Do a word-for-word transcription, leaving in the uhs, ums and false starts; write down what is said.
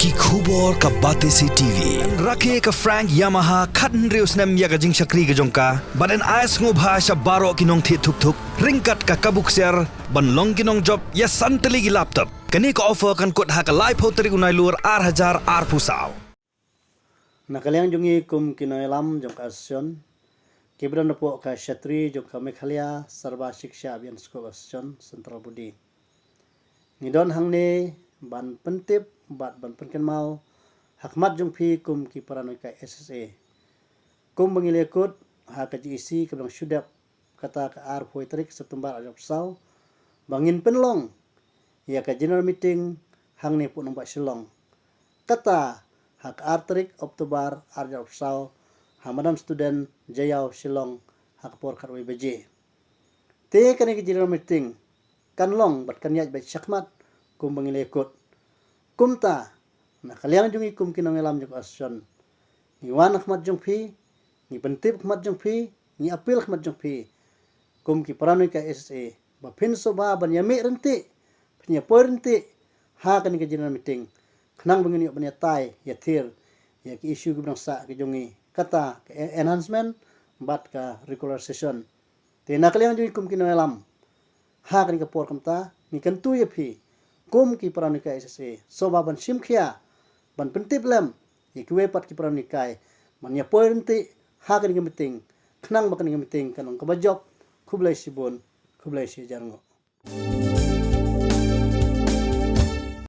Ki khubor ka Batesi T V. Rakhe ka Frank Yamaha khathynriew snem ïa ka jingshakri ka jong ka. Bad yn ai sngewbha sha baroh ki nongthied thuk thuk ryngkat ka kabu ksiar ban long ki nongjop ïa san tylli ki laptop. Kane ka offer kan kut ha ka laiphew tarik u Nailur ar hajar arphew saw. Na ka liang jong ngi kum ki nongïalam jong ka association, ki ba don hapoh ka shatri jong ka Meghalaya Sarva Shiksha Abhiyan School Association Central Body, ngi don hangne ban pyntip bad ban pynkynmaw ha khmat jong phi kum ki para nonghikai S S A. Kum ba ngi la kut ha ka G E C ka ba dang shu dep, kata ka arphew tarik September arphew saw, ba ngin pynlong ïa ka general meeting hangne hapoh nongbah Shillong. Kata ha ka ar tarik October arphew saw, ha Madan Student, Jaïaw, Shillong, ha ka por khatwei baje. Te kane ka general meeting kan long bad kan ïaid beit shakhmat kum ba ngi la kut. Kumta, na ka liang jong ngi kum ki nongïalam jong ka association, ngi wan ha khmat jong phi, ngi pyntip ha khmat jong phi, ngi appeal ha khmat jong phi kum ki para nonghikai S S A, ba phin sngewbha ban ïamih ryntih, phin ïapoi ryntih ha kane ka general meeting, khnang ba ngin ïoh ban ïatai ïathir ïa ki issue ki ba dang sah ki jong ngi, kata ka enhancement bad ka regularization. Te na ka liang jong ngi kum ki nongïalam, ha kane ka por kumta ngi kyntu ïa phi kum ki para nonghikai S S A, sngewbha ban shim khia, ban pyntip lem ïa kiwei pat ki para nonghikai ban ïapoi ryntih ha kane ka meeting, khnang ba kane ka meeting kan long kaba jop. Khublei shibun, khublei shihajar nguh.